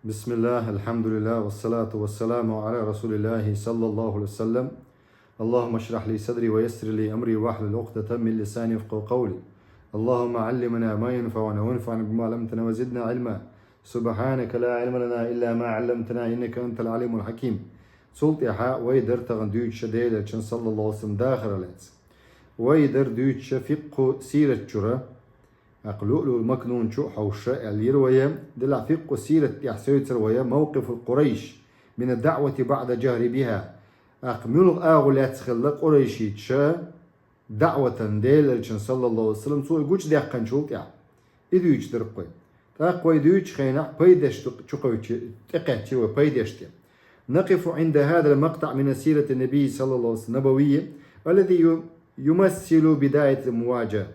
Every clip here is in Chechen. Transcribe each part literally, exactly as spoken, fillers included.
بسم الله، الحمد لله، والصلاة والسلام على رسول الله صلى الله عليه وسلم. اللهم اشرح لي صدري ويسر لي أمري واحلل عقدة من لساني يفقهوا قولي. اللهم علمنا ما ينفعنا وانفعنا بما علمتنا وزدنا علما. سبحانك لا علم لنا إلا ما علمتنا إنك أنت العليم الحكيم. Цул тӀаьхьа вай дар тахан дуьйцуш Делан Элчан саллаллаху алейхи ва саллям дахар лаьцна. Вай дар дуьйцуш фикъхӀу сират чура, акха луълуъул макнун чу хьовша аьллера вай, дила фикъхӀу сират тӀехь севцар вай, موقف قريش من الدعوة بعد الجهر بها. Акха муьлха агӀо лаьцна хилла къурайшиташа даӀватан, Делан Элчан саллаллаху алейхи ва саллям цо и гучадаьккхинчул тӀаьхьа. И дуьйцуш дара-кх вай. ТӀаккха вай дуьйцучу хенахь пайдаш ду-, чукхевчи-, тӀекхаьччи вай пайдаш тӀе. نقف عند هذا المقطع من سيرة النبي صلى الله عليه وسلم النبوية الذي يمثل بداية المواجهة.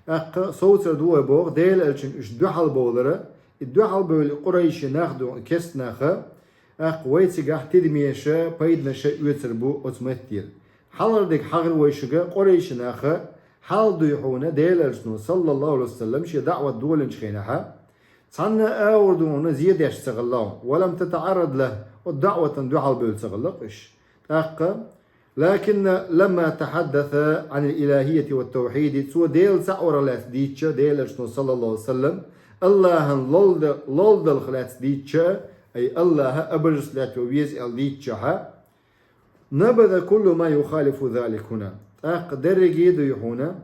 Акха совцар ду вай боху Делан Элчан уьш дуьхьал бовлара, и дуьхьал бевлла къурайши нах ду, керста наха, акха вай цигахь тидамеша, пайданаша оьцур бу оцу меттера. Хьалхара дерг хьахар вай шуьга, къурайши наха хьал дуй хьуна Делан Элчано саллаллаху алейхи ва саллям шен даӀват долинчу хенахьа, цхьанна а агӀор дуьхьуна зе деш ца хилла, ولم تتعرض له, оцу даӀватан дуьхьал бевлла ца хилла-кх уьш. ТӀаккха, لكن لما تحدث عن الإلهية والتوحيد, цо Дела цхьаъ варах лаьцна дийцча, Делан Элчано саллаллаху алейхи ва саллям, Аллахьан лолда-, лолдалх лаьцна дийцча, ай Аллахьа обожествлять ван веза аьлла дийцчахьа, نبذ كل ما يخالف ذلك هنا. ТӀаккха дерриге а дуй хьуна,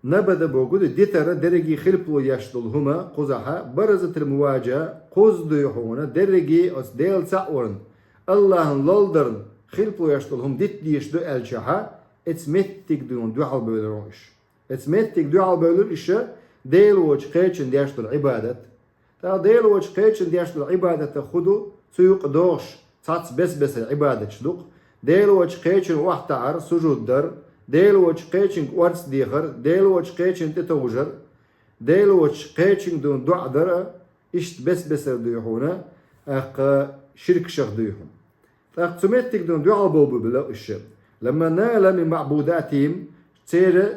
نبذ бохург ду, дитара дерриге хилпало еш долу хӀума кхузахьа, برزت المواجهة, кхузза дуй хьуна, дерриге оцу Дела цхьаъ варан, Аллахьан лолдаран хилпало еш долу хӀума дита дезаш ду аьллачахьа, эца меттиг дуй хьуна дуьхьал бевлира уьш. Эца меттиг дуьхьал бевлира уьш Дела воцчу кхечун деш долу Ӏибадат. ТӀаккха Дела воцчу кхечун деш долу Ӏибадатах хӀун ду, цу юкъа догӀуш цхьацца бес-бесара Ӏибадаташ ду-кх. Дела воцчу кхечун охьатаӀар, сужуд дар, Дела воцчу кхечуьнга орца дехар, Дела воцчу кхечун тӀетовжар, Дела воцчу кхечуьнга дуй хьуна доӀа дар а, иштта бес-бесара дуй хьуна, акха ширкашах дуй хьуна. ТӀаккха цу меттиг дуй хьуна дуьхьал бовла бу била уьш. لما نال من معبوداتهم, церан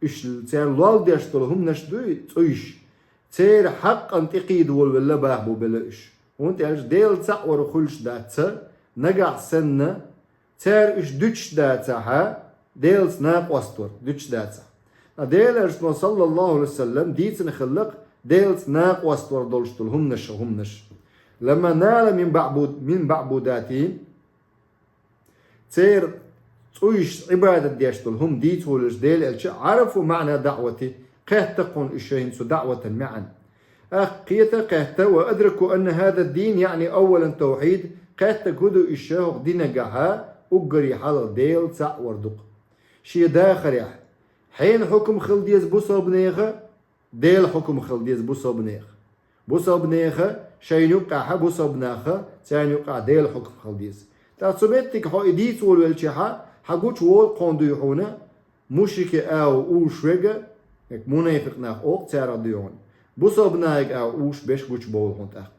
уьш, церан лолдеш долу хӀуманаш дуй, цӀуйш, церан хьакъан тӀекхийда волавелла баха бу била уьш. ХӀунда аьлча Дела цхьаъ вар хуьлуш дац ца, нагахь санна, цара уьш дуьтуш дацахьа, Делаца накъост вар дуьтуш дацахь. Ткъа Делан Элчано саллаллаху алейхи ва саллям дийцина хилла-кх Делаца накъост вар долуш долу хӀуманаш, хӀуманаш. لما نال من معبود-, من معبوداتهم, церан цӀуйш Ӏибадат деш долу хӀума дийца волавелча Делан Элча, عرفوا معنى الدعوة, кхетта-кх хьуна уьш шайна цу даӀватан маьӀна. Акха кхета а кхетта, وأدركوا أن هذا الدين يعني أولا التوحيد, кхеттарг хӀун ду уьш хӀокху динагахьа, уггаре хьалха Дела цхьаъ вар ду-кх. Шен дахарехь, хьенан хьукам хила деза бусалбанеха, Делан хьукам хила деза бусалбанеха. Бусалбанеха шайна юккъехьа, бусалбанаха царна юккъехь Делан хьукам хила деза. ТӀаккха цу меттиг хьо и дийца волавелчахьа, хьан гучу волу кхуна дуй хьуна, мушрикийн агӀо уьш верг, мунайфикъ нах олу царах дуй хьуна. Бусалбанийн агӀо уьш берш гучу бовла хьуна тӀаккха.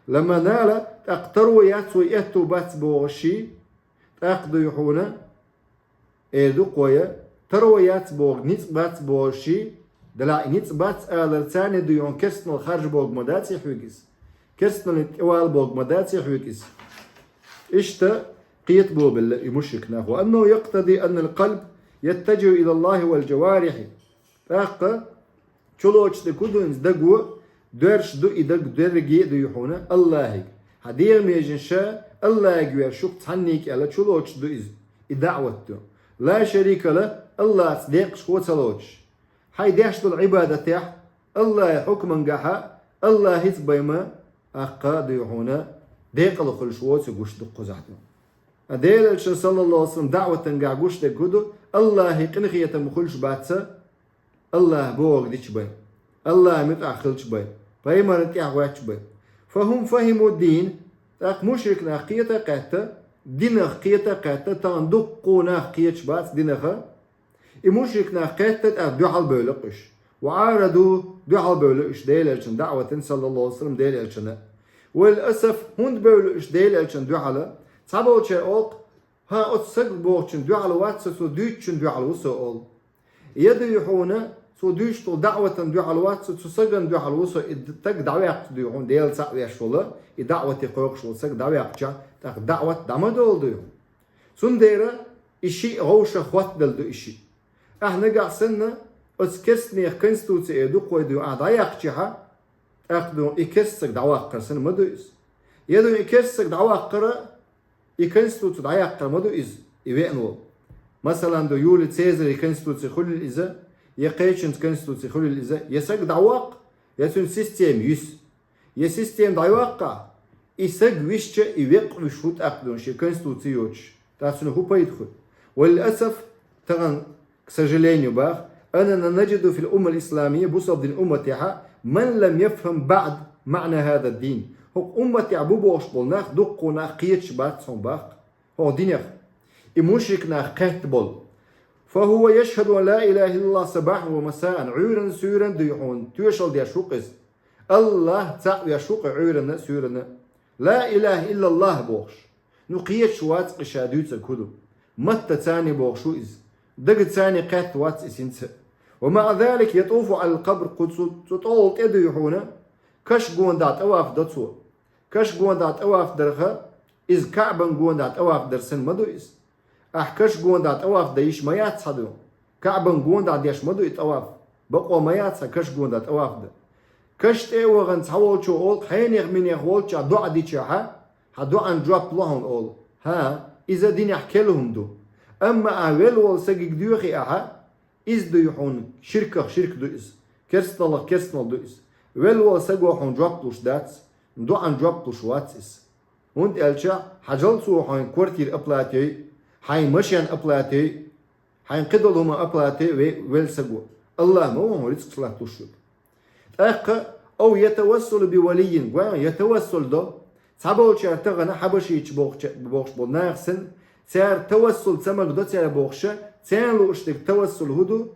لما نال, тӀаккха таро яц вай, аьтту бац бохуш ши, тӀаккха дуй хьуна, эр ду-кх вай, таро яц бохург, ницкъ бац бохуш ши, делахь и ницкъ бац алар царна дуй хьуна керстанал харжа бохург ма дац и хьоьга иза. Керстаналлин тӀе вала бохург ма дац и хьоьга иза. Иштта кхета бовла белла и мушрик нах. وأنه يقتضي أن القلب يتجه إلى الله والجوارح. ТӀаккха чулоцуш дерг хӀун ду иза, даго доьрзуш ду и даг дерриге а дуй хьуна Аллахьига. Хьан дегӀан меженаш Аллахьига верзуш ю-кх цхьаннега аьлла, чулоцуш ду иза, и даӀват ду. لا شريك له, Аллахьца декъашхо ца лоцуш. Хьайн деш долу Ӏибадатехь, Аллахьан хьукмангахьа, Аллахьца бен ма, акха дуй хьуна, декъала хуьлуш воцург гуш ду-кх кхузахь ду. Ткъа Делан Элчан саллаллаху алейхи ва саллям даӀватангахь гуш дерг хӀун ду, Аллахьан къинхетам хуьлуш бац ца, Аллахь бохург дича бен, Аллахьан муьтӀахь хилча бен, пайхамарна тӀаьхьа гӀоьттича бен. فهم فهموا الدين, тӀаккха мушрик нах кхета а кхетта, динах кхета а кхетта, тахана дуккха нах кхеташ бац динаха. И мушрик нах кхетта тӀаккха дуьхьал бевлла-кх уьш. وعارضوا, дуьхьал бевлла уьш Делан Элчан даӀватана, саллаллаху алейхи ва саллям, Делан Элчана. وللأسف, хӀунда бевлла уьш Делан Элчана дуьхьала? Цхьаболчара олу-кх, хӀан, оцу сага бохучун дуьхьал вац со, цо дуьйцучун дуьхьал ву со олу. Я дуй хьуна, Цо дуьйцуш долу даӀватан дуьхьал вац со, цу саган дуьхьал ву со, и стаг дӀаваьккхича дуй хьуна, Дела цхьаъ веш волу, и даӀвате кхойкхуш волу стаг дӀаваьккхича, тӀаккха даӀват дӀа ма долу дуй хьуна. Цундела и шиъ гӀовшах хӀоттабелла ду и шиъ. Ахьа нагахь санна, оцу керстанех конституци э дукхой дуй хьуна, ахьа дӀаяьккхича, тӀаккха дуй хьуна, и керста саг дӀаваккхар санна ма ду иза. Я дуй хьуна, и керста саг дӀаваккхара, и конституци дӀаяккхар ма ду иза, и веана волу. Масалан, ду Юлий Цезаран конституци хуьлийла иза, я кхечуьнца конституци хуьлийла иза, я саг дӀаваккха, я цуьнан система юьсу. Я система дӀайоккху, и саг висча, и веккъа вуьш ву тӀаккха дуй хьуна шен конституци йоцуш. ТӀаккха цуьнан хӀун пайда хуьлу? Валлиласаф, тахана, к сожалению, бах, أننا نجد في الأمة الإسلامية, бусалба дин умматехьа, من لم يفهم بعد معنى هذا الدين. ХӀокху умматехь бу бохуш болу нах, дуккха нах кхеташ бац хьуна бах хӀокху динех. И мушрик нах кхетта болу. فهو يشهد أن لا إله إلا الله صباحا ومساء, Ӏуьйранна, суьйранна дуй хьуна, тоьшалла деш ву-кх иза. АллахӀ цхьаъ веш ву-кх и Ӏуьйранна а, суьйранна а. لا إله إلا الله бохуш. Ну, кхеташ вац-кх и ша дуьйцург хӀун ду. Маттаца а бохуш ву иза. Дагаца а кхетта вац иза хӀинца а. ومع ذلك يطوف على القبر, кху цу, цу тӀолла тӀе дуй хьуна, каш гонаха тӀаваф до цо. Каш гонаха тӀаваф дарха, иза КаӀбан гонаха тӀаваф дар санна ма ду иза. Ахь каш гонаха тӀаваф дан йиш ма яц хьан ду. КаӀбан гонаха деш ма ду и тӀаваф. Бакъо ма яц хьан каш гонаха тӀаваф дан. Каш тӀе а вахана цхьаволчо олу-кх, хьенех-минех волчохь доӀа дичахьа, хьан доӀан жоп ло хьуна олу. ХӀан, иза динехь керла хӀума ду. Амма ахь велла волу сагиг доьхий ахьа, иза дуй хьуна ширках ширк ду иза. Керстаналлах керстаналла ду иза. Велла волу саго хьуна жоп луш дац, доӀан жоп луш вац иза. ХӀунда аьлча хьан жалцо хьайн квартира оплатей, хьайн машен оплатей, хьайн кхидолу хӀума оплатей ве-, велла саго. АллахӀ ма ву хьуна рицкъ латтош верг. ТӀаккха, أو يتوسل بولي, гой, я тавассул до. Цхьаболчара тахана хьабашийча бохуча-, бохуш болу нах санна, цара тавассул ца магадо цара бохуша, царна лууш дерг тавассул хӀун ду?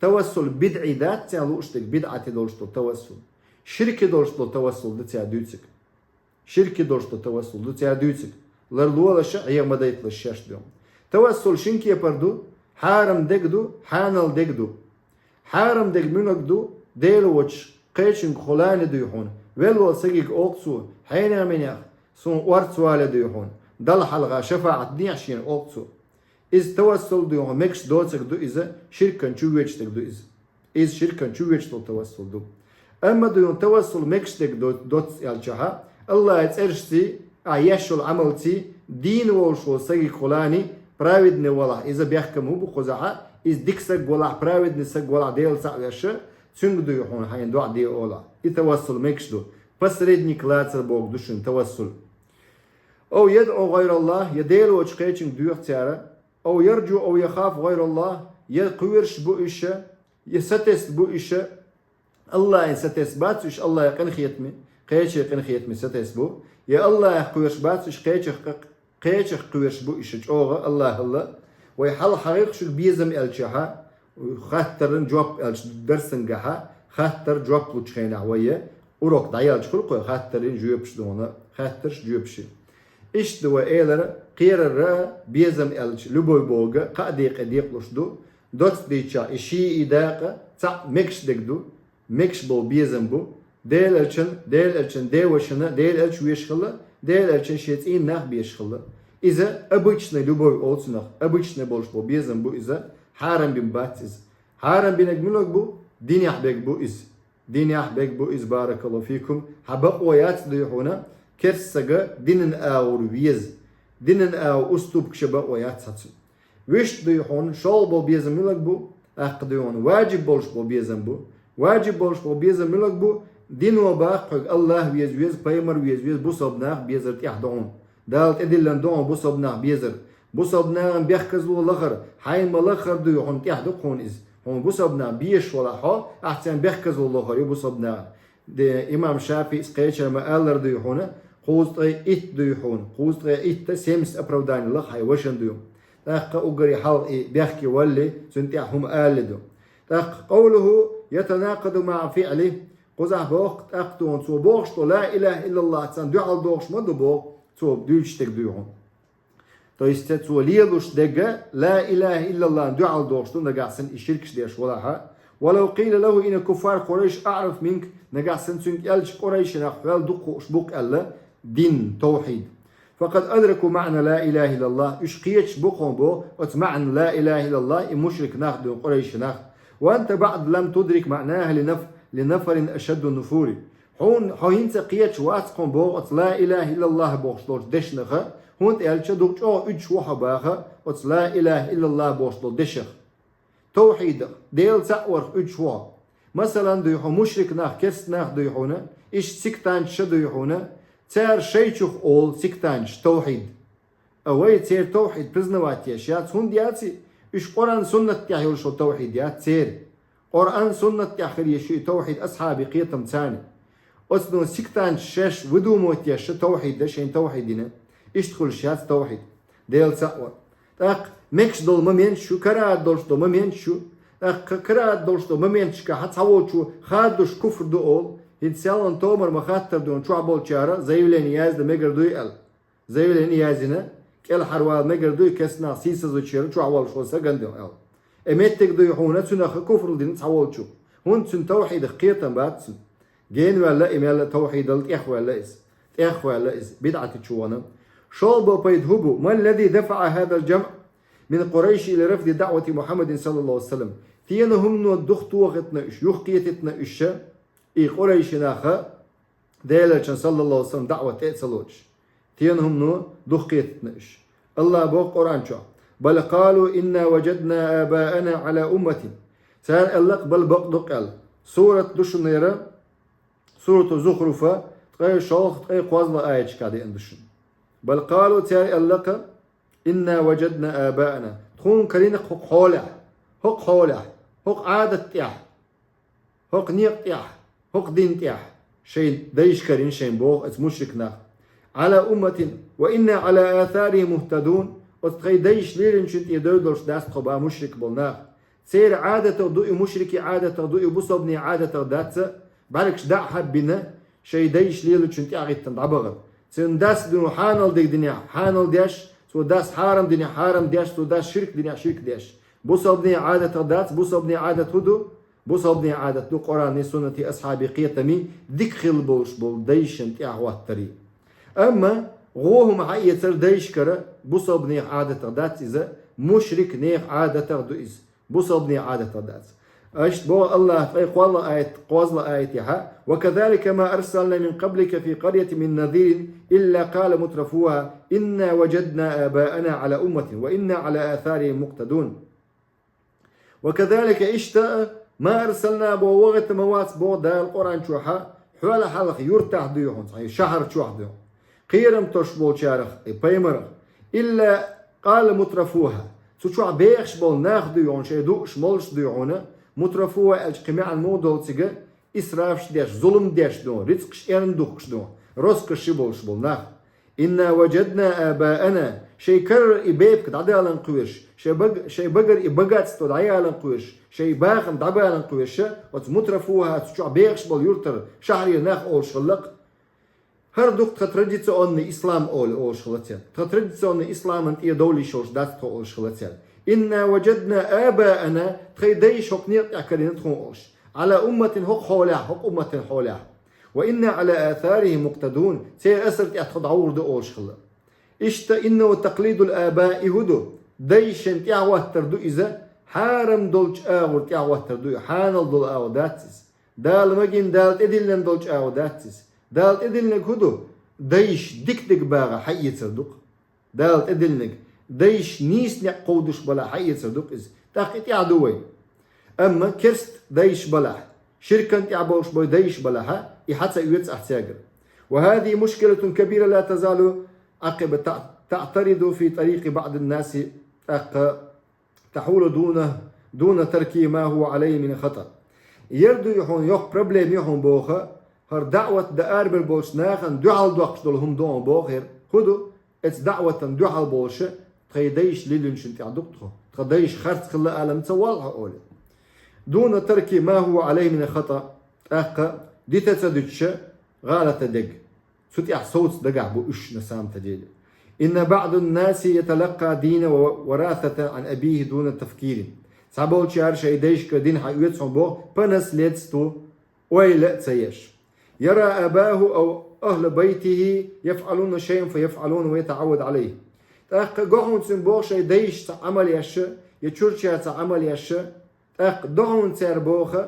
Тавассул бидӀий дац царна лууш дерг, бидӀати долуш долу тавассул. Ширки долуш долу тавассул ду цара дуьйцург. Ширки долуш долу тавассул ду цара дуьйцург. Ларлолаша, Ӏеха ма дайталаш шаьш дуьхьа. Тавассул шина кепара ду, хьарам дерг ду, хьанал дерг ду. Хьарам дерг муьлхарг ду, Дела воцуш кхечуьнга хулани дуй хьуна. Велла волу сагиг олу-кх цо, хьенех-минех суна орца вале дуй хьуна. Далла хьалха шафаӀат дехьа шена олу-кх цо. Иза тавассул дуй хьуна, мегаш доцург ду иза, ширкан чу воьдуш дерг ду иза. Иза ширкан чу воьдуш долу тавассул ду. Амма дуй хьуна тавассул мегаш дерг до-, доцу аьлчахьа, АллахӀан цӀерашций, ахь еш йолу Ӏамалций, дийна волуш волу сагиг хулани, праведный валахь, иза бехкам хӀун бу кхузахьа, иза дика саг валахь, праведный саг валахь, Дела цхьаъ веша, цуьнга дуй хьуна хьайна доӀа де олахь. И тавассул мегаш ду. Посредник лацар бохург ду шуна тавассул. أو يدعو غير الله, я Дела воцуш кхечуьнга доьху цара, أو يرجو أو يخاف غير الله, я кхоьруш бу иша, я сатесна бу иша, АллахӀан сатесна бац уьш, АллахӀан къинхетаме, кхечеран къинхетаме сатесна бу, я АллахӀах кхоьруш бац уьш, кхечех къа-, кхечех кхоьруш бу иша чӀогӀа АллахӀалла. Вай хьалха хьахийра шуьга безам аьлчахьа, хаттаран жоп аьлча дарсангахьа, хаттар жоп лучу хенахь вай, урок дӀаяьлча хуьлу-кх вай хаттарийн жоьпаш дуй хьуна, хаттарш жоьпаш. Иштта ду вай элира, кхерарра безам аьлча, любой бохург кхаа декъе декъалуш ду, доцца дийцча, и шиъ, и дакъа цхьаъ мегаш дерг ду, мегаш болу безам бу, Делан элчан, Делан элчан девашана, Делан элча везаш хилла, Делан элчан шен цӀийнан нах безаш хилла. Иза обычный любовь олу цунах, обычный болуш болу безам бу иза, хьарам бина бац иза. Хьарам бинарг муьлхарг бу? Динехь берг бу иза. Динехь берг бу иза, баракаллаху фикум. Хьан бакъо яц дуй хьуна, керста сага динан агӀор веза. Динан агӀор уступкаш ян бакъо яц хьан цуьнан. Вуьшта дуй хьуна, шолгӀа болу безам муьлхарг бу? ТӀаккха дуй хьуна, важиб болуш болу безам бу. Важиб болуш болу безам муьлхарг бу? Дино бах хьоьга АллахӀ веза веза, пайхамар веза веза, бусалба нах безар тӀехь ду хьуна. Дала тӀедиллина ду хьуна бусалба нах безар. Бусалба нахана бехказло лахар, хьайна ма-лаххара дуй хьуна, тӀехь ду-кх хьуна иза. Хьуна бусалба нах безаш валахь хьо, ахь царна бехказло лахар ю бусалба нахана. Де, имам ШафиӀис кхечара ма-аллара дуй хьуна, кхузткъе итт дуй хьуна, кхузткъе итт, семьдесят оправдание лаха хьайн вашана дуй хьуна. ТӀаккха уггаре хьалха и бехке валале, цуьнан тӀехь хӀума алале ду. ТӀаккха قوله يتناقض مع فعله, кхузахь боху-кх тӀаккха дуй хьуна, цо бохуш долу لا إله إلا الله царна дуьхьал дохуш ма ду боху, цо дуьйцуш дерг дуй хьуна. То есть цо лелош дерг لا إله إلا الله дуьхьал дохуш ду нагахь санна и ширкаш деш валахьа, ولو قيل له إن كفار قريش أعرف منك, нагахь санна цуьнга аьлча, къурайши нах хьоьл дукха хууш бу-кх аьлла, дин, тавхьид. فقد أدركوا معنى لا إله إلا الله, уьш кхеташ бу-кх хьуна боху оцу маьӀна ла илаха иллаллах и мушрик нах дуй, къурайши нах. وأنت بعد لم تدرك معناها لنف-, لنفر أشد النفور. Хьуна, хьо хӀинца кхеташ вац-кх хьуна боху оцу ла илаха иллаллах бохуш долчу дешнах, хӀунда аьлча дукха чӀогӀа уьдуш ву хьо баха оцу ла илаха иллаллах бохуш долу дешах. Тавхьидах, Дела цхьаъ варх уьдуш ву хьо. Масалан, дуй хьуна, мушрик нах, керста нах дуй хьуна, иштта сектанташ дуй хьуна, цара шайчух олу сектанташ тавхьид. А вай церан тавхьид признавать еш яц, хӀунда яций? Уьш Къуръан-Суннат тӀехь йолуш йолу тавхьид яц церан. Къуръан-Суннат тӀехь хир еш ю и тавхьид асхьабийн кхетам царна. Оцу дуьйна сектанташ шаьш выдумывать еш ю тавхьид, шайн тавхьид йина. Иштта хуьлуш яц тавхьид. Дела цхьаъ вар. ТӀаккха мегаш долу моменташ ю, карахӀат долуш долу моменташ ю. ТӀаккха карахӀат долуш долу моменташкахь цхьаволчо хаддуш куфр ду олу, хӀинца селхана томар ма-хаттара дуьйна чохь болчара заявление яздан мегар дуй аьлла. Заявление язйина, кӀелхьарвала мегар дуй, керста нах сийсазвичера чохь волуш волу сагана дуьйна аьлла. И меттиг дуй хьуна цуьнах куфрал дина цхьаволчух. ХӀунда цуьнан тавхьидах кхетам бац цуьнан. Генаваьлла и мел а тавхьидал, тӀехваьлла иза. ТӀехваьлла иза, бидӀатичу вахана. ШолгӀа бо пайда хӀун бу? ما الذي دفع هذا الجمع من قريش إلى رفض دعوة محمد صلى الله عليه وسلم؟ Стена хӀумано духатохийтина уьш, юхакхетийтина уьш, и къурайши наха, Делан Элчан, саллаллаху алейхи ва саллям, даъват тӀе а ца лоцуш. Стена хӀумано духакхетийтина уьш. АллахӀа боху Къуръан чохь: بل قالوا إنا وجدنا آباءنا على أمة. Цара аьлла-кх: бал, бакъ ду-кх аьлла. Сурат ду шуна хӀара, Сурату Зухруфа, ткъе шолгӀа, ткъе кхоалгӀа аяташкахь деана ду шуна. بل قالوا, цара аьлла-кх: إنا وجدنا آباءنا. Тхуна карийна-кх хӀокху хьолехь, хӀокху хьолехь, хӀокху Ӏадат тӀехь, хӀокху некъа тӀехь, хӀокху дин тӀехь шайн дайша карийна шайн, боху оцу мушрик наха. على أمة وإنا على آثارهم مهتدون. Оцу тхайн дайша лелийначун тӀе девр долуш дац тхо, боху мушрик болу нах. Церан Ӏадатах ду и, мушрикийн Ӏадатах ду и, бусалбанийн Ӏадатах дац, бӀаьргаш дӀа а хьаббина, шайн дайша лелийначун тӀе а гӀиттина дӀабахар. Цуьнан дас ду хьанал дерг динехь хьанал деш, цо дас хьарам динехь хьарам деш, цо дас ширк динехь ширк деш. Бусалбанийн Ӏадатах дац, бусалбанийн Ӏадат хӀун ду? Бусалбанийн Ӏадат ду Къуръанан, суннатан, асхьабийн кхетаман дика хилла болуш болу дайшна тӀаьхьахӀоттарий. Амма гӀо хӀума хьаэцар дайшкара бусалбанийн Ӏадатах дац иза, мушрик нехан Ӏадатах ду иза, бусалбанийн Ӏадатах дац. Иштта боху АллахӀа ткъе кхоалгӀа аят, кхоалгӀа аятехь: وكذلك ما أرسلنا من قبلك في قرية من نذير إلا قال مترفوها إنا وجدنا آباءنا على أمة وإنا على آثارهم مقتدون. وكذلك, иштта а, ما أرسلنا, боху, вахийта ма вац, боху Дала Къуръан чохь, хьол хьалха юртахь дуй хьуна, цхьа шахьар чохь дуй хьуна, кхерам тосуш болчарах, и пайхамарах, إلا قال مترفوها, цу чохь бехаш болу нах дуй хьуна, шайн дууш молуш дуй хьуна, مترفوها аьлча кхин маьӀна муха долу цига, исрафаш деш, зулам деш ду, рицкъаш эрна духкуш ду, роскоши болуш болу нах. إنا وجدنا آباءنا, шайн карара и бепиг дӀадалан кхоьруш, шайн баг-, шайн багара и богатство дӀаялан кхоьруш, шайн бахам дӀабалан кхоьруш, оцу مترفوها, цу чохь бехаш болу юртара, шахьарера нах олуш хилла-кх. ХӀара ду-кх тхан традиционный ислам олу олуш хилла церан. Тхан традиционный исламан тӀе довла йиш йолуш дац тхо олуш хилла церан. إنا وجدنا آباءنا, тхайн дайша хӀокху некъа тӀехь карийна тхуна олуш. على أمة, хӀокху хьолехь, хӀокху умматан хьолехь. وإنا على آثارهم مقتدون, церан асар тӀехь тхо дӀагӀур ду олуш хилла. Иштта إنه تقليد الآباء, и хӀун ду? Дайшна тӀаьхьахӀоттар ду иза, хьарам долчу агӀор тӀаьхьахӀоттар ду и, хьанал долу агӀо дац иза. Дала магийна, Дала тӀедиллина долчу агӀо дац иза. Дала тӀедиллинарг хӀун ду? Дайша дика дерг багӀа хьаэцар ду-кх. Дала тӀедиллинарг, дайша нийса некъ кховдуш балахь хьаэцар ду-кх иза. ТӀаккха и тӀаьхьа ду вай. Амма керста дайша балахь, ширкан тӀехь болуш болу дайша балахь, и хьа ца оьцу ахь цаьргара. وهذه مشكلة كبيرة لا تزال عقب تع-, تعترض في طريق بعض الناس, тӀаккха تحول دون، دون ترك ما هو عليه من خطأ. Яра дуй хьуна йоккха проблема ю хьуна боху, хӀара даъват дан арабевлла болчу нахана дуьхьал доккхуш долу хӀума ду хьуна боху яра. ХӀун ду? Оцу даъватана дуьхьал болуш, тхайн дайша лелийначун тӀехь ду-кх тхо. Тхан дайша харц хилла алам ца воллу хьо олий. دون ترك ما هو عليه من خطأ, тӀаккха дита ца дуьтуш гӀалат дерг. Цу тӀехь совца дагахь бу уьш на самом-то деле. إن بعض الناس يتلقى دينه وراثة عن أبيه دون تفكير. Цхьаболчара шоай дайшка дин хьаоьцу хьуна боху по наследству, ойла а ца еш. يرى أباه أو أهل بيته يفعلون شيئا فيفعلونه ويتعود عليه. ТӀаккха го хьуна цуьнга боху шоай дайша цхьа Ӏамал еш, я чурчара цхьа Ӏамал еш, тӀаккха до хьуна цара боху,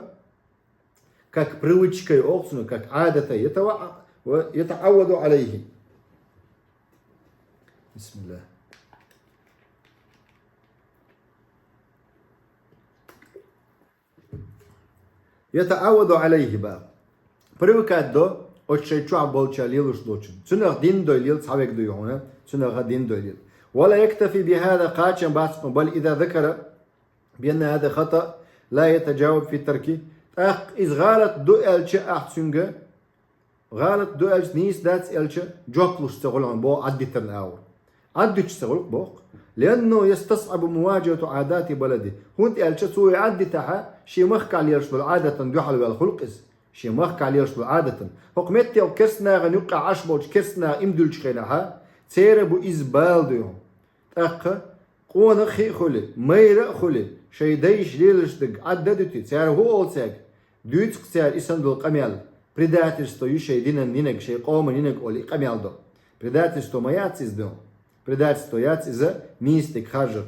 как привычкой оцуна, как Ӏадата, يتوع-، و-، يتعود عليه. بسم الله. يتعود عليه боху. Привыкать до оцу шайн чохь болчара лелош долчун. Цуьнах дин дой лела цхьаверг дуй хьуна, цуьнах дин дой лела. ولا يكتفي بهذا, кхачам бац хьуна, بل إذا ذكر بأن هذا خطأ لا يتجاوب في تركه. ТӀаккха иза гӀалат ду аьлча ахь цуьнга, гӀалат ду аьлча, нийса дац аьлча, жоп луш ца хуьлу хьуна боху Ӏаддитарна агӀор. Ӏаддуьтуш ца хуьлу боху. لأنه يستصعب مواجهة عادات بلده. ХӀунда аьлча цо и Ӏаддитахь, шен махкахь лелаш долу Ӏадатан дуьхьал ваьлла хуьлу иза. Шен махкахь лелаш долу Ӏадатан. ХӀокху меттехь керстанагӀан юккъехь Ӏаш болчу керстанаха иман дуьллучу хенахь, церан бу иза бала дуй хьуна. ТӀаккха къонах хи а хуьлий, майра а хуьлий, шайн дайша лелаш дерг Ӏадда а дуьтий, цара хӀун олу цаьрга? Дуьйцу-кх цара и санна долу къамел, предательство ю шайн динан йинарг, шайн къоман йинарг олий къамел до. Предательство ма яц иза дуй хьуна. Предательство яц иза, нийса дерг харжар.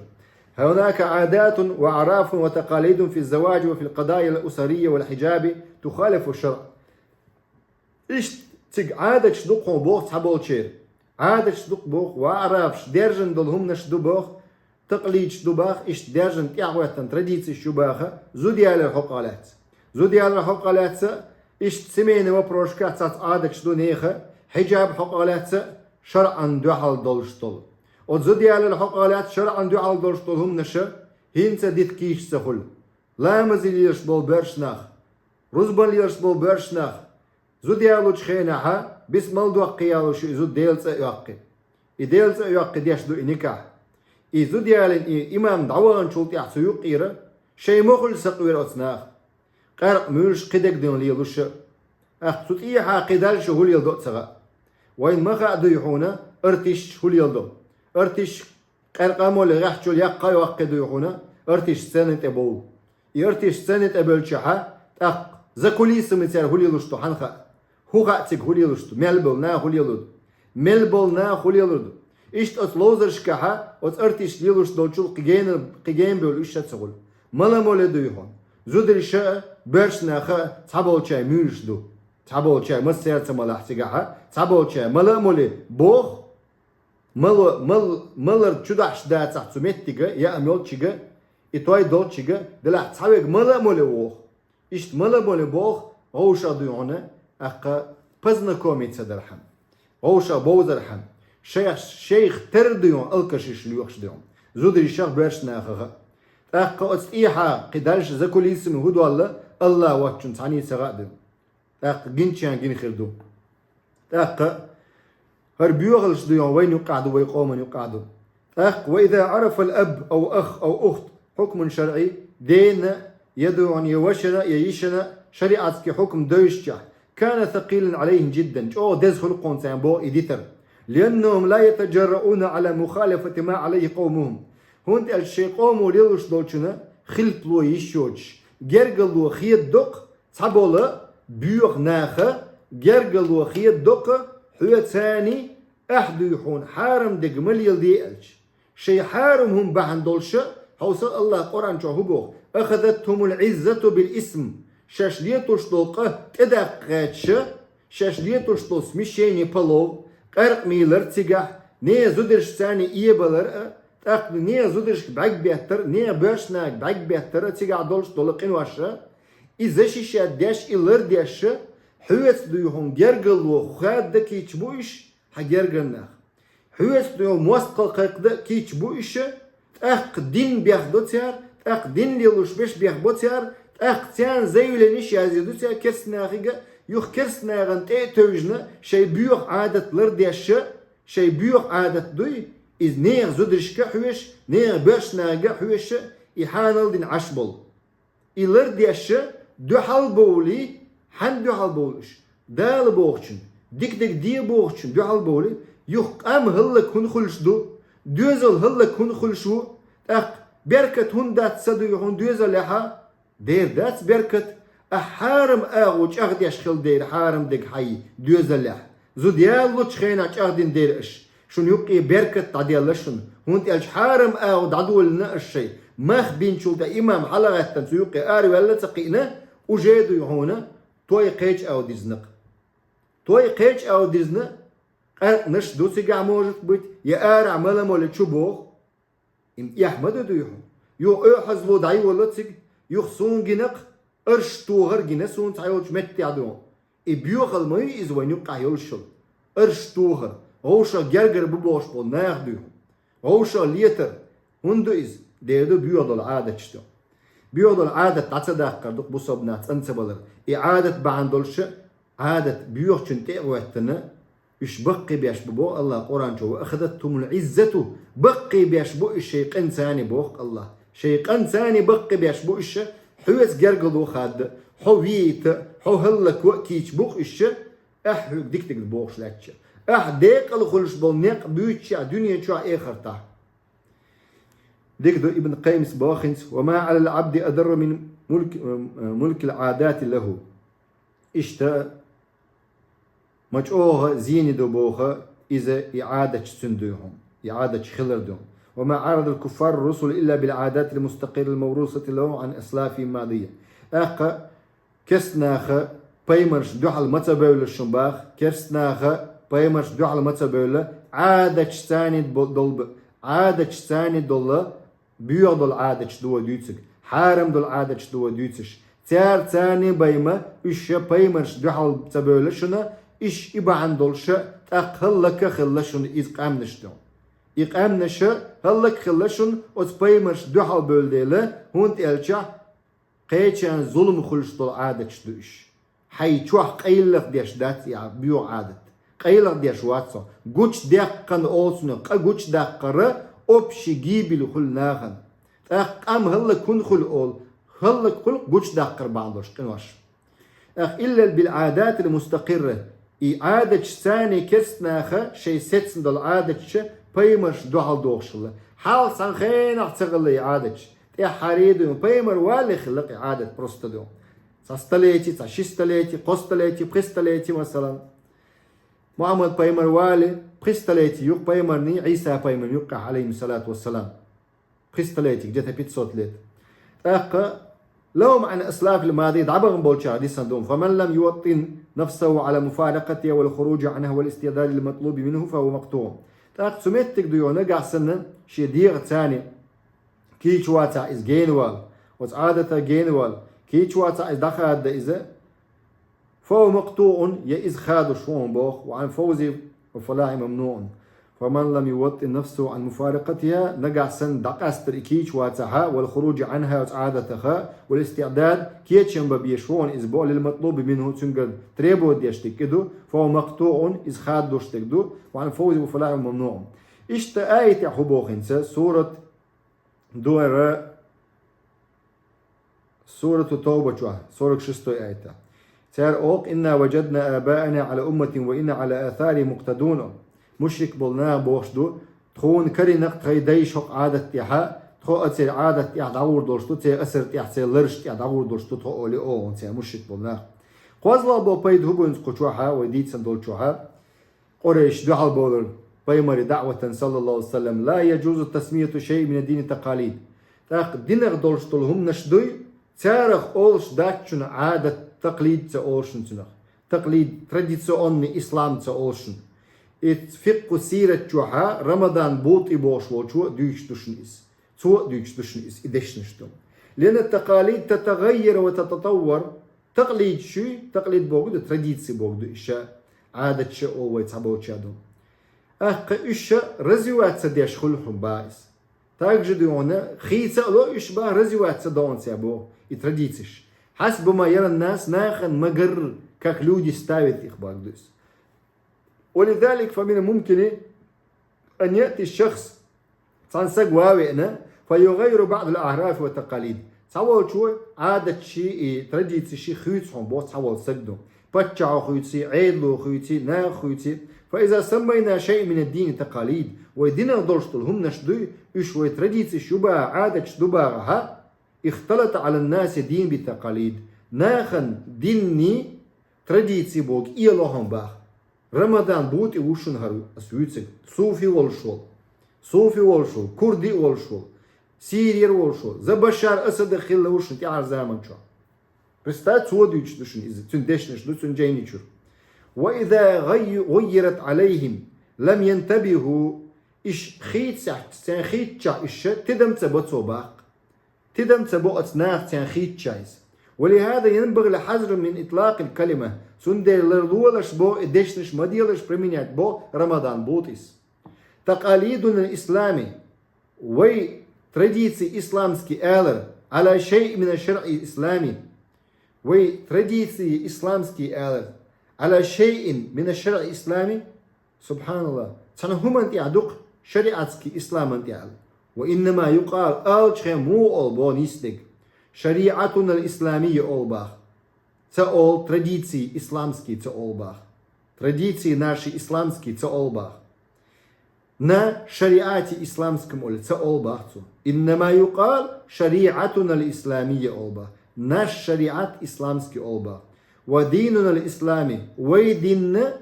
هناك عادات وأعراف وتقاليد في الزواج وفي القضايا الأسرية والحجاب تخالف الشرع. Иштта цига Ӏадаташ ду-кх хьуна боху цхьаболчеран. Ӏадаташ ду-кх боху, ва Ӏарабаш, даьржина долу хӀуманаш ду боху, такълидаш ду боху, иштта даьржина тӀаьхьахӀоьттина традицеш ю боху, зуда ялар хьокъехь лаьцна. Зуда ялар хьокъехь лаьцна, иштта семейный вопросашкахь цхьацца Ӏадаташ ду нехан, хьиджаб хьокъехь лаьцна, шарӀан дуьхьал долуш долу. Оцу зуда ялар хьокъехь лаьцна шарӀан дуьхьал долуш долу хӀуманаш хӀинца дита кийча ца хуьлу. Ламазе лелаш болу боьрша нах, рузбан лелаш болу боьрша нах, зуда ялочу хенахь, бисмал доккхий ялош ю и зуда Делан цӀа а йоккхий. И Делан цӀа а йоккхий деш ду и никахь. И зуда ялийна и имам дӀаваханчул тӀаьхьа цу юккъера, шайн ма хуьлу сакъера оцу наха. Къаьркъа муьйлуш кхидерг дина лелош а. ТӀаккха цу тӀехьа кхин дальше хӀун леладо а ца хаьа. Вайна ма хаьа дуй хьуна, артисташ хӀун леладо. Артисташ къаьркъа а молий, гӀеххьачул яккха а йоккхий дуй хьуна, артисташ сценан тӀе бовлу. И артисташ сценан тӀе бевллачохь, тӀаккха за кулисами цара хӀун лелош ду хьанна хаьа? ХӀун хаьа цига хӀун лелош ду? Мел болу наха хӀун лелур ду? Мел болу наха хӀун лелур ду? Иштта оцу ловзаршкахь, оцу артисташа лелош долчул кхин гена, кхин гена бевлла уьш а ца хуьлу. Мала а молий дуй хьуна. Зударша а, боьрша наха а цхьаболчара муьйлуш ду. Цхьаболчара массеран а ца малахь цигахь, цхьаболчара мала а молий боху, мало, мал, малар чудахьаш дацахь цу меттига, яа йолчига, и той долчига, делахь цхьаверг мала а молий воху. Иштта мала а молий боху, вовшах дуй хьуна, тӀаккха познакомиться дархьама. Вовшах бовзархьама. Шайх, шайх тера дуй хьуна, алкашиш лоьхуш дуй хьуна. Зударшах, боьрша нахах а. ТӀаккха оцу тӀехьа кхин дальше за кулисами хӀун долла, Аллах воцчунна цхьанне а ца хаьа дуй хьуна. ТӀаккха гинчарна гина хир ду. ТӀаккха хӀара боьхалш дуй хьуна вайна юккъехь ду, вай къомана юккъехь ду. ТӀаккха وإذا عرف الأب أو أخ أو أخت حكم شرعي, дена, я дуй хьуна, я вашана, я йишана шариатский хӀукм девзачохь, كان ثقيلا عليهم جدا, чӀогӀа деза хуьлу-кх хьуна царна боху и дитар. لأنهم لا يتجرؤون على مخالفة ما عليه قومهم. ХӀунда аьлча шайн къомо лелош долчунна хилпало йиш йоцуш, гергарло хедадо-кх, цхьаболу боьха наха гергарло хедадо-кх, хьоьца царна ахь дуй хьуна хьарам дерг ма леладе аьлча. Шайн хьарам хӀума бахьана долуш а, хьовса Аллах Къуръан чохь хӀун боху: أخذتهم العزة بالإثم. Шаьш летош долу къа тӀедаккха гӀерташ а, шаьш летош долу смешение полов, къаьркъа мийлар цигахь, нехан зударшца царна эбалар а, тӀаккха нехан зударшка бӀаьрг беттар а, нехан боьрша нахага бӀаьрг беттар а, цигахь долуш долу къинош а, и защищать деш, и лардеш а, хьоьца дуй хьуна гергарло хадда кийча бу уьш, хьан гергара нах. Хьоьца дуй хьуна мостагӀалла кхайкхада кийча бу уьш, тӀаккха дин бехдо цара, тӀаккха дин лелош берш бехбо цара, тӀаккха царна заявленеш язъе ду цара керстанахига, юха керстанахана тӀе а тевжина, шайн боьха Ӏадат лардеш а, шайн боьха Ӏадат дуй, иза нехан зударшка а хьоьжуш, нехан боьрша нахага а хьоьжуш, и хьанал дина Ӏаш болу. И лардеш а дуьхьал бовлий, хьан дуьхьал бовлу уьш? Дала бохучун, дика дерг де бохучун дуьхьал бовлий, юха къам хӀаллак хӀунда хуьлуш ду, доьзал хӀаллак хӀунда хуьлуш ву, тӀаккха Беркат хӀунда дац ца дуй хьуна доьзалехьа? Дера дац беркат, ахь хьарам агӀо чӀагӀдеш хила дера хьарам дег хьай доьзалехь. Зуда яллучу хенахь чӀагӀдина дера аша. Шуна юккъе беркат дӀаделла шуна, хӀунда аьлча хьарам агӀо дӀадолийна аша шайн. Мах бинчул тӀе имам хьалагӀаьттан цу юккъе араваьлла ца кхиъна, уже дуй хьуна, той кхечу агӀо дизна-кх. Той кхечу агӀо дизна, къаьркъанаш ду цигахь, может быть, я арахь мала-моле чу боху. Им эхь ма ду дуй хьуна? Юха оьхьазло дӀайолла цига, юха суна гина-кх, арш тохар гина суна цхьайолчу меттехь дуй хьуна. И боьхалла ма ю иза вайн юккъехь йолуш йолу. Арш тохар, вовшах гергара бу бохуш болу нах дуй хьуна. Вовшах летар, хӀунда ду иза? Дера ду боьха долу Ӏадаташ ду. Боьха долу Ӏадат дӀа ца даккхар ду-кх бусалба нах цӀан ца балар. И Ӏадат бахьана долуша, Ӏадат боьхачун тӀе а гӀоьттина, уьш баккхий беш бу боху Аллах Къуръан чу: «Ва ахазатхумул Ӏиззату», баккхий беш бу уьш шайн къинцани боху Аллах. Шайн къинцани баккхий беш бу уьш, хьоьца гергало хадда, хьо вийта, хьо хӀаллакво а кийча бу-кх уьш, ахь хьоьга дика дерг бохуш лаьттача. Ахь декъала хуьлуш болу некъ буьйцучехь дуьне чохь, эхартахь. Дика ду Ибн Къаййимас боху хӀинца: «Ва ма Ӏалал Ӏабди адарру мин мулк-, мулкил Ӏадати лаху». Иштта, ма чӀогӀа зене ду боху иза и Ӏадаташ цуьнан дуй хьуна, и Ӏадаташ хилар дуй хьуна. «Ва ма Ӏарадал куффару русула илла бил Ӏадатил мустакъиррил маврусати лахум Ӏан аслафихимил мадийя». ТӀаккха керста наха пайхамарш дуьхьал ма ца бевлла шуна баха, керста наха пайхамарш дуьхьал ма ца бевлла, Ӏадаташ царна бо-, долу б-, Ӏадаташ царна долу боьха долу Ӏадаташ ду вай дуьйцург, хьарам долу Ӏадаташ ду вай дуьйцуш. Цара царна байма уьш ша пайхамарш дуьхьал ца бевлла шуна, иш и бахьана долуша тӀаккха хӀаллак а хилла шуна иза къаьмнаш ду. И къаьмнаша хӀаллак а хилла шуна оцу пайхамарш дуьхьал бевлла дела, хӀунда аьлча кхечарна зулам хуьлуш долу Ӏадаташ ду уьш. Хьайн чохь къайлаха деш дац и Ӏа-, боьха Ӏадат. Къайлаха деш вац хьо. Гучудаккхана олу цунах, къа гучудаккхара общий гибель хуьлу нахана. ТӀаккха къам хӀаллак хӀунда хуьлу олу? ХӀаллак хуьлу гучудаккхар бахьана долуш къинош. ТӀаккха илла бил Ӏадатил мустакъирра. И Ӏадаташ царна керста наха шайн сецна долу Ӏадаташ пайхамарш дуьхьал дохуш хилла. Хьалха цхьана хенахь ца хилла и Ӏадаташ. ТӀаьххьара ду, пайхамар валале хилла-кх и Ӏадат просто ду. Цхьа столетие, цхьа ши столетие, кхо столетие, пхи столетие, масалан. Мухьаммад пайхамар валале пхи столетие ю-кх пайхамарний, Ӏийса пайхамарна юккъехь, алейхиссалату вассалам. Пхи столетие, где-то пятьсот лет. ТӀаккха лахум Ӏан аслафил мадийя, дӀабахана болчара дисна ду: «Фаман лам юваттин нафсаху Ӏала муфаракъатиха вал хуружи Ӏанха вал истиъдади лил матлуби минху, фахува макътуъун». ТӀаккха цу меттиг ду йо, нагахь санна шен дегӀаца царна кийча вацахь иза гена вала, оцу Ӏадатах гена вала, кийча вацахь иза дӀахадда иза, «Фахува макътуъун», я иза хадош ву хьуна боху, «ва Ӏан фавзи ва фалахьи мамнуъун». «Фаман лам юваттин нафсаху Ӏан муфаракъатиха», нагахь санна дӀакъастар и кийча вацахьа, «вал хуружи Ӏанха», оцу Ӏадатаха, «вал истиъдад», кечам бан безаш ву хьуна иза боху, «лил матлуби минху», цуьнгара требовать деш дерг и ду, «фахува макътуъун», иза хадош дерг ду, «ва Ӏан фавзи ва фалахьи мамнуъун». Иштта аятехь хӀун боху хӀинца, сурат Дуьххьара Сурату Тавба чохь, сорок шестой аята. Цара олу: «Инна ваджадна абаана Ӏала умматин ва инна Ӏала асарихим мукътадун». Мушрик болу наха бохуш ду: «Тхуна карина-кх тхайн дайша хӀокху Ӏадат тӀехьа, тхо а церан Ӏадат тӀехь дӀагӀур долуш ду, церан асар тӀехь, церан лараш тӀехь дӀагӀур долуш ду тхо», олий олу церан мушрик болу наха. КхозлагӀа бо пайда хӀун бу хӀинца кху чохьа, вай дийцина долчохьа? Къурайш дуьхьал бовлар пайхамаре даӀватан, саллаллаху алейхи ва саллям: «Ла яджузу тасмияту шайъин мина дини такалид». ТӀаккха динах долуш долу хӀуманаш дуй, царах олуш дац шуна Ӏадат, такълид ца олу шуна цунах. Такълид, традиционный ислам ца олу шуна. И фикъху сират чохьа Рамадан БутӀи бохуш волчо дуьйцуш ду шуна иза. Цо а дуьйцуш ду шуна иза, и дешнаш ду. «Лена такалид татагаййар ва тататаввар». Такълид шуй, такълид боху ду, традиции боху ду, иша Ӏадатша олу вай цхьаболча ду. Ахкха уьш ша развиваться деш хуьлу хьуна баха иза. Также ду хьуна, хийца а ло уьш баха, развиваться до хьуна цхьа боху, и традициш. Хьасба ма яран нас, нахана ма-гарра, как люди ставят их, боху ду иза. ولذلك فمن الممكن أن يأتي الشخص, цхьана сага ван а веана, فيغير بعض الأعراف والتقاليد. Цхьаволчо Ӏадатши и традициши хуьйцу хьуна боху цхьаволу сага ду. Паччахьо хуьйций, Ӏедало хуьйций, наха хуьйций, فإذا سمينا شيئا من الدين تقاليد, вай динах долуш долу хӀуманаш дуй, уьш вай традицеш ю баха, Ӏадаташ ду бахахьа, اختلط على الناس الدين بالتقاليد. Нахана динний традиций бохург иало хьуна баха. Рамадан бутӀа ву шуна хӀара ас вуьйцург. Суфи волуш волу. Суфи волуш волу, курди а волуш волу, Сирера волуш волу. За Башар Асадах хилла ву шуна тӀаьхьара заман чохь. Представь, цо дуьйцуш ду шуна иза, цуьнан дешнаш ду, цуьнан жайни чуьра. وإذا غي-, غيرت عليهم لم ينتبهوا. Уьш хийцахь, царна хийцчахь уьш тидам ца бо цо баха. Тидам ца бо оцу наха царна хийцчахь иза. ولهذا ينبغي الحذر من إطلاق الكلمة. Цундела ларлолаш бо и дешнаш, ма делаш применять бо Рамадан бутӀа иза. تقاليدنا الإسلامي. Вай традиций исламский алар, على شيء من الشرع الإسلامي. Вай традиций исламский алар, على شيء من الشرع الإسلامي. СубхьаналлахӀ. Цхьана хӀуманна тӀехь ду-кх шариатский исламан тӀехь аьлла. وإنما يقال, алча хен муха олу боху нийса дерг. شريعتنا الإسلامية олу баха. Ца олу традиций исламский ца олу баха. Традиций наши исламский ца олу баха. На шариате исламском олу ца олу баха цо. إنما يقال شريعتنا الإسلامية олу баха. Наш шариат исламский олу баха. وديننا الإسلامي. Вай динна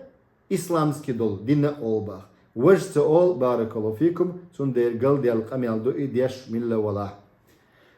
исламский долу динна олу баха. Важа ца олу, баракаллаху фикум, цундела галдаьлла къамел ду и деш милла валахь.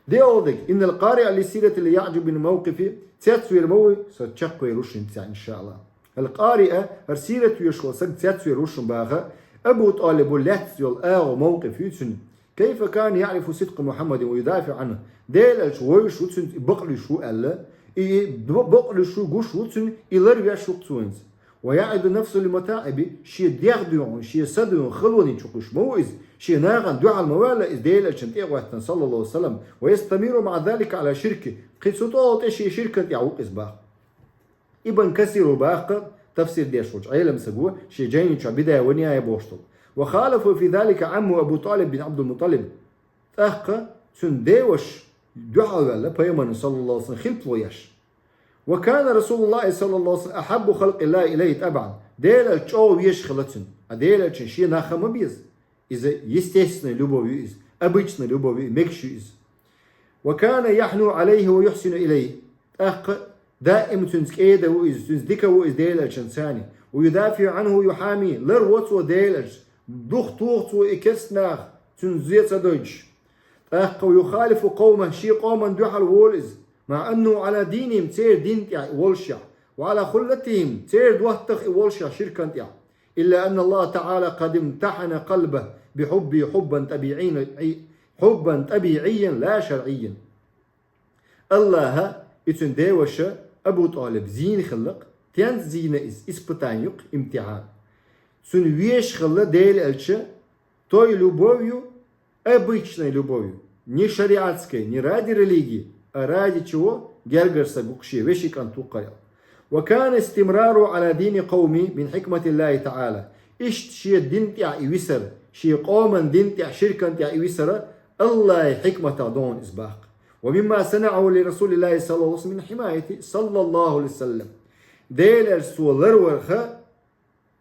Де олу дерг, إن القارئ للسيرة ليعجب من موقفه, цецвер ма ву, со чекхвер ву шуна цигахь, иншааллахӀ. القارئ, хӀара сират веш волу стаг цецвер ву шуна баха, Абу ТӀалиб ву лаьцна йолу агӀо, мовкъиф ю цуьнан. كيف كان يعرف صدق محمد ويدافع عنه. Делан элча вевзаш ву цуьнца, и бакълуьйш ву аьлла, и бо-, бакълуьйш ву, гуш ву цуьнан, и ларвеш ву-кх цо хӀинца. ويعرض نفسه للمتاعب, шен дегӀ дуьйхьа, шен са дуьйхьа халоне чу кхуьйсуш ма ву иза, шен нахана дуьхьал ма ваьлла иза Делан элчанна тӀе а гӀоьттина, саллаллаху алейхи ва саллам, ويستمر مع ذلك على شركه, кхин цу тӀе а шен ширкан тӀехь ву-кх иза баха. Ибн Касир ву баха-кх, тафсир деш волчу Ӏелам стаг ву, шен жайни чохь Бидая ва Нихая бохуш долу. وخالفه في ذلك عمه أبو طالب بن عبد المطلب. ТӀаккха цуьнан деваша дуьхьал ваьлла пайхамарна, саллаллаху алейхи ва саллам, хилпало еш. وكان رسول الله صلى الله عليه وسلم أحب خلق الله إليه طبعا. Делан элча чӀогӀа везаш хилла цуьнан. А Делан элчанна шен нах ма беза. Иза естественная любовь ю иза, обычная любовь ю, мегаш ю иза. وكان يحنو عليه ويحسن إليه. ТӀаккха даим цуьнца кӀеда ву иза, цуьнца дика ву иза Делан элчанца. ويدافع عنه ويحاميه. Ларво цо Делан элча, духатоху цо и керста нах, цуьнан зе ца дойтуш. ТӀаккха ويخالف قومه, шен къоман дуьхьал волу иза. مع أنه على دينهم, церан дин тӀехь и волушехь. وعلى خلتهم, церан доттагӀа и волушехь ширкан тӀехь. إلا أن الله تعالى قد امتحن قلبه بحبه حبا طبيعيا، حبا طبيعيا لا شرعيا. АллахӀа и цуьнан деваша Абу ТӀалиб зийна хилла-кх, тенца зийна иза, испытание ю-кх, имтихьан. Цуьнан везаш хилла Делан элча той любовью, обычной любовью, не шариатской, не ради религии, а ради чего? Гергара стаг ву-кх, шен вешин кӀант ву-кх хӀара. وكان استمراره على دين قومه من حكمة الله تعالى. Иштта шен дин тӀехь и висар, шен къоман дин тӀехь, ширкан тӀехь и висар АллахӀан хьикматах ду хьуна иза баха-кх. ومما صنعه لرسول الله صلى الله عليه وسلم من حمايته صلى الله عليه وسلم. Делан элча цо ларварх,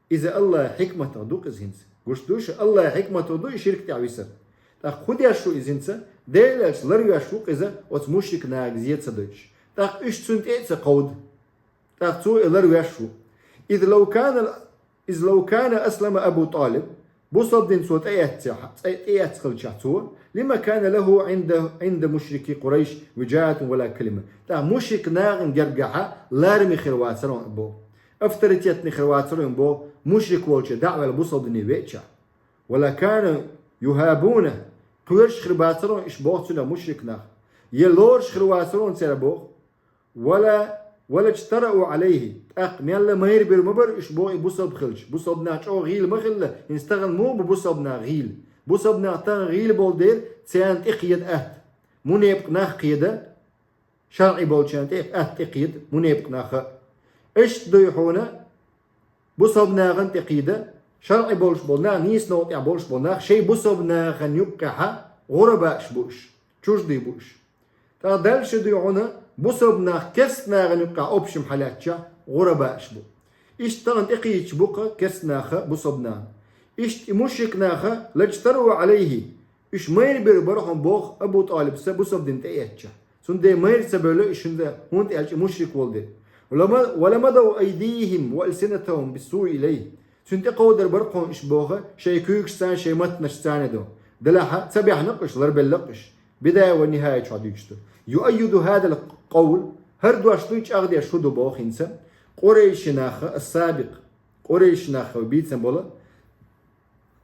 иза АллахӀан хьикматах ду-кх иза хӀинца. Гуш ду шу, АллахӀан хьикматах ду и ширк тӀехь висар. ТӀаккха хӀун деш ву иза хӀинца? Делан элча ларвеш ву-кх иза, оцу мушрик наха зе ца дойтуш. ТӀаккха уьш цунна тӀе а ца кховду. ТӀаккха цо и ларвеш ву. إذ لو كان، إذ لو كان أسلم أبو طالب, бусалба дин цо тӀеэццехь-, тӀе-, тӀеэцна хилчахь цо, لما كان له عند، عند مشركي قريش وجاهة ولا كلمة. ТӀаккха мушрик нахана гергахьа лараме хир вацара хьуна боху. Авторитетный хир вацара хьуна боху, мушрик волче дӀа а ваьлла бусалба дине веача. ولكانوا يهابونه, кхоьруш хир бацара хьуна уьш боху цуьнан мушрик нах. Я лоруш хир вацара хьуна церан боху. ولا، ولا اجترأوا عليه. ТӀаккха мелла майра бер ма бара уьш боху и бусалба хилча. Бусалба нах чӀогӀа гӀийла ма хилла, хӀинца тахана муха бу бусалба нах гӀийла? Бусалба нах тахана гӀийла болу дела, царна тӀе кхеда атта. Мунепакъ нах кхеда, шарӀи болчарна тӀе атта тӀе кхеда, мунепакъ нах а. Иштта дуй хьуна, бусалба нахана тӀе кхийда, шарӀи болуш болу нах, нийса новкъа тӀехь болуш болу нах, шайн бусалба нахана юккъехьа гӀурабааш бу уьш, чуждые бу уьш. ТӀаккха дальше дуй хьуна, бусалба нах керста нахана юккъехь общем хьалаьцча, гӀурабааш бу. Иштта тӀекхийча бу-кх керста наха бусалба наха. Иштта и мушрик наха, لاجترؤوا عليه, уьш майра бир бара хьуна боху Абу ТӀалиб са бусалба дин тӀеэцча. Цундела майра ца бевлла уьш, хӀунда, хӀунда аьлча и мушрик волу дела. ولم-, ولمدوا أيديهم وألسنتهم بالسوء إليه. Цуьнан тӀекховдар бара хьуна уьш боху шайн куьйгашца, шайн маттанашца ду. Делахь ца баьхна-кх уьш, ларбелла-кх уьш. Бидая ва нихая чохь дуьйцуш ду. يؤيد هذا القول, хӀара дош дуй чӀагӀдеш хӀун ду боху хӀинца? Къурайши наха, ас-Сабикъ, Къурайши нах бийцина болу,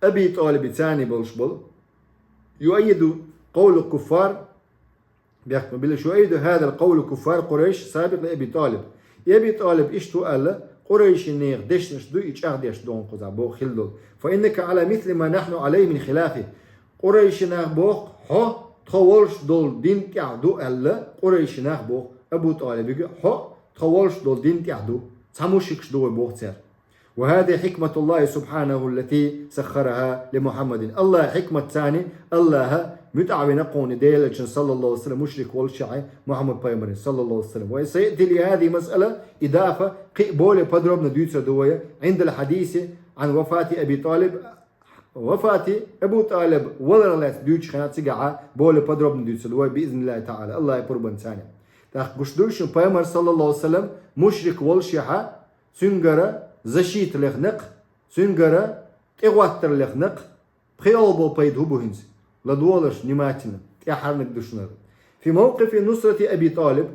Аби ТӀалиби царний болуш болу. يؤيد قول الكفار, бехк ма биллаш, يؤيد هذا القول كفار قريش السابق لأبي طالب. И Аби ТӀалиб иштта ву аьлла, Къурайши нехан дешнаш ду и чӀагӀдеш догӀун кхузахь боху хилла долу. فإنك على مثل ما نحن عليه من خلافه. Къурайши нах боху, хьо тхо волуш долу дин тӀехь ду аьлла, Къурайши нах боху, Абу ТӀалибига, хьо тхо волуш долу дин тӀехь ду. Цхьа мушрикаш ду вай боху цара. وهذه حكمة الله سبحانه التي سخرها لمحمد. АллахӀан хьикмат царний, АллахӀа муьтӀахь вина кхуна Делан Элчанна, саллаллаху алейхи ва саллям, мушрик волчохь Мухьаммад пайхамарна, саллаллаху алейхи ва саллям. وسيأتي لهذه المسألة إضافة, кхин а более подробно дуьйцур ду вай, عند الحديث عن وفاة أبي طالب, вафати Абу ТӀалиб валарх лаьцна дуьйцучу хенахь цигахь более подробно дуьйцур ду вай, биизниллахӀи таӀала, АллахӀан пурбанца царний. ТӀаккха гуш ду шуна, пайхамар, саллаллаху алейхи ва саллям, мушрик волушехь, цуьнгара защита лехна-кх, цуьнгара тӀегӀоттар лехна-кх, пхиалгӀа болу пайда хӀун бу хӀинца? ЛадогӀалаш внимательно, тӀаьххьарниг ду шуна. في موقف نصرة أبي طالب,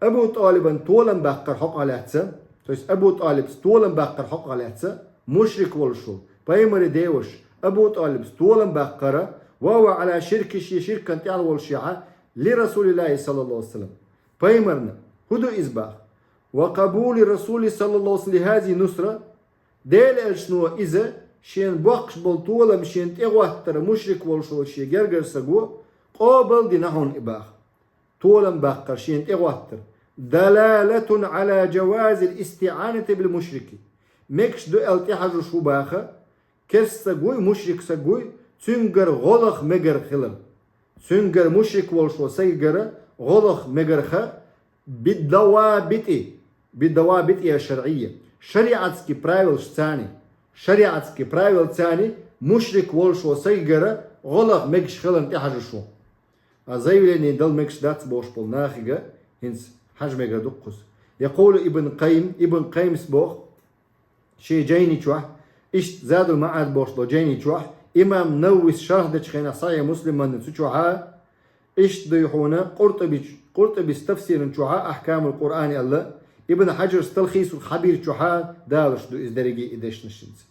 Абу ТӀалибан толам баккхар хьокъехь лаьцна, то есть Абу ТӀалибца толам баккхар хьокъехь лаьцна, мушрик волуш волу пайхамаран деваша Абу ТӀалибца толам баккхара, وهو على شركه, шен ширкана тӀехь волушехь, لرسول الله صلى الله عليه وسلم. Пайхамарна, хӀун ду иза боху? وقبول رسول الله صلى الله عليه وسلم لهذه النصرة, Делан Элчано иза шена боккхуш болу толам, шена тӀегӀоттар мушрик волуш волу шен гергара стага къобал дина хьуна и боху. Толам баккхар, шена тӀегӀоттар. دلالة على جواز الاستعانة بالمشرك. Мегаш ду аьлла тӀехьажуш ву боху, керста стаг вуй, мушрик стаг вуй, цуьнгара гӀо лаха мегар хилар. Цуьнгара, мушрик волуш волу стагагара гӀо лаха мегарх, بالضوابط, بالضوابط الشرعية, шариатский правилаш царний, шариатский правил царний мушрик волуш волу стагагара гӀо лаха мегаш хиларна тӀехьажуш ву. А заявление дала мегаш дац бохуш болу нахе хӀинца хьажа мегар ду-кх кхуза. يقول ابن القيم, Ибн Къаййима боху, шен жайни чохь, иштта Задул МаӀад бохуш долу жайни чохь, имам Нававис шарх дечу хенахь Сахьихь Муслиман цу чохьа, иштта дуй хьуна Къуртубич-, Къуртубис тафсиран чохьа, Ахкамул Къуръан аьлла, Ибн Хьаджарс Талхисул Хьабир чохьа далуш ду иза дерриге и дешнаш хӀинца.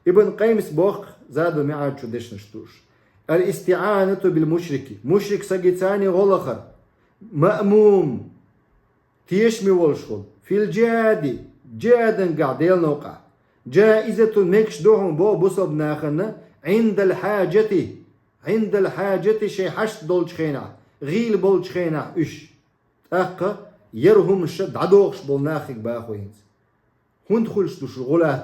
Ибн Къаййима боху Задул МаӀад чу дешнаш душ: الاستعانة بالمشرك, мушрик стагца гӀо лахар, مأموم, тешаме волуш волу, في الجهاد, жихӀадангахь Делан новкъахь, جائزة, мегаш ду хьуна боху бусалба нахана, عند الحاجة, عند الحاجة, шайн хьашт долчу хенахь, гӀийла болчу хенахь уьш. ТӀаккха яра хӀуманаш дӀадохуш болу нахе боху хӀинца. ХӀунда хуьлуш ду шу гӀулат?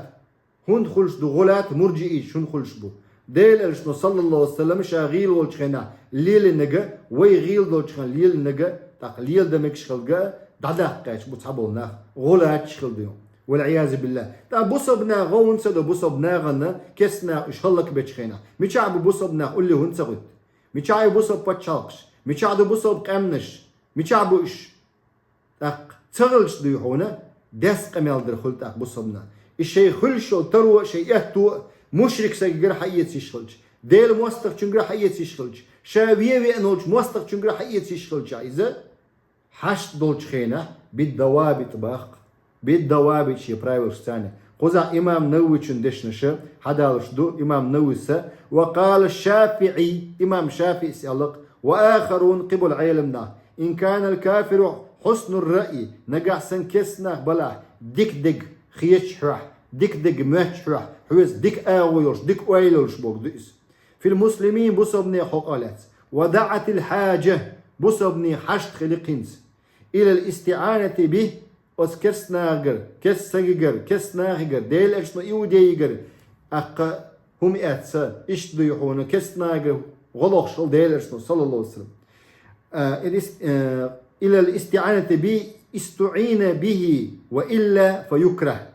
ХӀунда хуьлуш ду гӀулат, мурджиича хӀунда хуьлуш бу? Делан Элчано, саллаллаху алейхи ва саллям, ша гӀийла волчу хенахь лелийнарг, вай гӀийла долчу хенахь лелийнарг, тӀаккха леладан мегаш хилларг дӀадаккха гӀерташ бу цхьаболу нах, гӀулаташ хилла ду. والعياذ بالله. ТӀаккха бусалба наха гӀо хӀунда ца до бусалба нахана, керста наха уьш хӀаллакбечу хенахь? Мичахь бу бусалба нах, уллехь хӀунда ца гӀуьтту? Мичахь ю бусалба пачхьалкхаш? Мичахь ду бусалба къаьмнаш? Мичахь бу уьш? ТӀаккха ца хилча дуй хьуна, деза къамел дар хуьлу тӀаккха бусалба наха. И шайн хуьлуш йолу таро а, шайн аьтто а мушрик стагагара хьаэца йиш хилча, Делан мостагӀчуьнгара хьаэца йиш хилча, ша вен веана волчу мостагӀчуьнгара хьаэца йиш хилча, иза хьашт долчу хенахь, بالضوابط боху-кх. بالضوابط, шен правилаш царний. Кхузахь имам Нававичун дешнаша хьадалуш ду, имам Навависа: وقال الشافعي, имам ШафиӀис аьлла-кх, وآخرون, кхин болу Ӏеламнах: إن كان الكافر حسن الرأي, нагахь санна керста нах балахь, дика дерг хеташ хьоьхь, дика дерг моьттуш хьоьхь, хьоьца дика агӀо йолуш, дика ойла йолуш бохург ду иза. في المسلمين, бусалбанийн хьокъехь лаьцна. ودعت الحاجة, бусалбанийн хьашт хили кхинца. إلى الاستعانة به, оцу керста нахагара, керста стагагара, керста нахагара, Делан Элчано иудейгара, тӀаккха хӀума эцна, иштта дуй хьуна, керста нахагара гӀо лохуш хилла Делан Элчано, саллаллаху алейхи ва саллям. А, إلى الاس-, а, إلى الاستعانة به استعين به وإلا فيكره.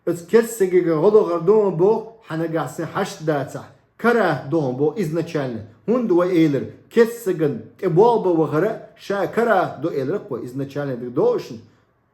Из керстсагага гӀо дахар да хьона боху, хьан нагахь санна хьашт дацахь, карахӀат да хьона боху изначально. ХӀунда вай элира, керстсагана тӀе болх бан вахара ша карахӀат ду элира-кх вай, изначально дагадогӀу шуна,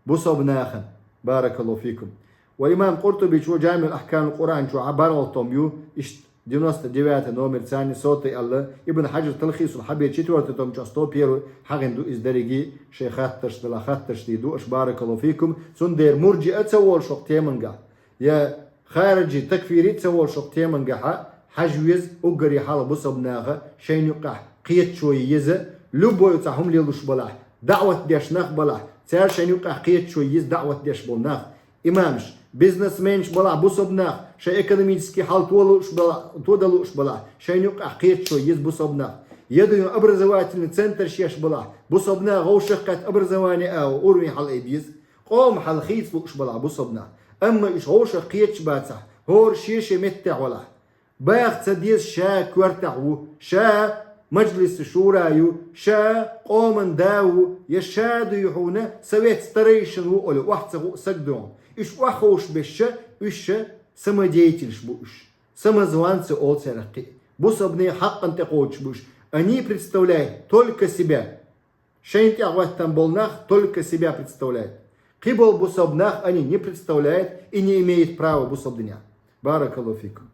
бусалба нахана. Баракаллаху фикум. Ва имам Къуртубичо Джамиъул Ахкамил Къуръан чу хьа баргӀал том ю, иштта девяносто девятый номер, царна сотый аьлла, Ибн Хьаджар Талхисул Хьабир четвёртый том чу сто первый хьагӀина ду иза дерриге, шайн хаттарш дала, хаттарш дийр ду аша, баракаллаху фикум. Цундела мурджиъа ца волуш хӀокху темангахь, я хариджи такфири ца волуш хӀокху темангахьа хьажа веза уггаре хьалха бусалба наха шайна юккъехь кхеташо еза, любой цхьа хӀума лелош балахь, даӀват деш нах балахь, цара шайна юккъехь кхеташо еза даӀват деш болу нах. Имамаш, бизнесменаш балахь, бусалба нах, шайн экономический хьал тодан лууш балахь, тодан лууш балахь, шайна юккъехь кхеташо еза бусалба нах. Я дуьйна образовательный центрш еш балахь, бусалба нах вовшах кхетта образование а, уровень хьалаайбе еза. Къоман хьал хийца лууш балахь бусалба нах. Амма уьш вовшах кхеташ бацахь, хӀора шен-шен меттехь валахь, баха ца деза ша коьртехь ву, ша Маджлис шура ю, ша къоман да ву, я ша дуй хьуна совет старейшин ву олий, охьа ца гӀу саг дуьйхьу. Уьш охьаховшабеш ша, уьш ша самодеятельш бу уьш. Самозванцы олу царах кхин. Бусалбане хьакъан тӀекхочуш бу уьш. Они представляют только себя. Шайна тӀехӀоьттина болу нах только себя представляют. Кхин болу бусалба нах они не представляют и не имеют права бусалба динехь. Баракаллаху фикум.